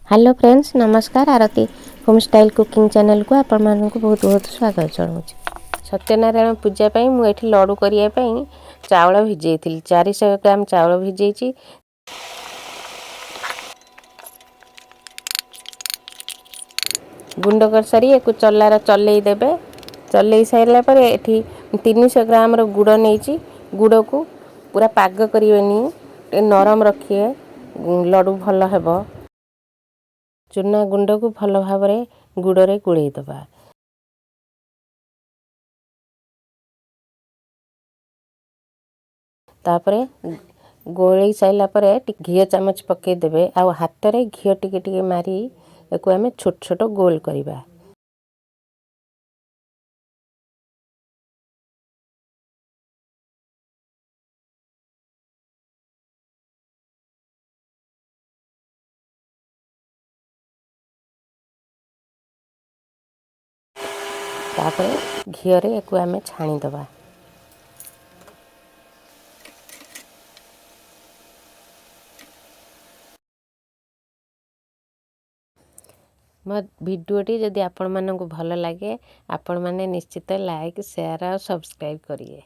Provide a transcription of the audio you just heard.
Hello friends, ନମସ୍କାର। ଆରତୀ home style cooking ଚ୍ୟାନେଲକୁ ଆପଣମାନଙ୍କୁ ବହୁତ ବହୁତ ସ୍ୱାଗତ ଜଣାଉଛି। ସତ୍ୟନାରାୟଣ ପୂଜା ପାଇଁ ମୁଁ ଏଠି ଲଡ଼ୁ କରିବା ପାଇଁ ଚାଉଳ ଭିଜେଇଥିଲି। 400 ଗ୍ରାମ ଚାଉଳ ଭିଜେଇଛି। ଗୁଣ୍ଡ କରିସାରି ୟାକୁ ଚଲାର ଚଲେଇ ଦେବେ। ଚଲେଇ ସାରିଲା ପରେ ଏଠି 300 ଗ୍ରାମର ଗୁଡ଼ ନେଇଛି। ଗୁଡ଼କୁ ପୁରା ପାଗ କରିବେନି, ଟିକେ ନରମ ରଖିବେ, ଲଡ଼ୁ ଭଲ ହେବ। ଚୁନା ଗୁଣ୍ଡକୁ ଭଲ ଭାବରେ ଗୁଡ଼ରେ ଗୋଳେଇ ଦେବା। ତାପରେ ଗୋଳେଇ ସାରିଲା ପରେ ଟିକେ ଘିଅ ଚାମଚ ପକାଇଦେବେ ଆଉ ହାତରେ ଘିଅ ଟିକେ ଟିକେ ମାରି ୟାକୁ ଆମେ ଛୋଟ ଛୋଟ ଗୋଲ କରିବା। ତାପରେ ଘିଅରେ ୟାକୁ ଆମେ ଛାଣିଦେବା। ମୋ ଭିଡ଼ିଓଟି ଯଦି ଆପଣମାନଙ୍କୁ ଭଲ ଲାଗେ, ଆପଣମାନେ ନିଶ୍ଚିତ ଲାଇକ୍, ସେୟାର ଆଉ ସବସ୍କ୍ରାଇବ୍ କରିବେ।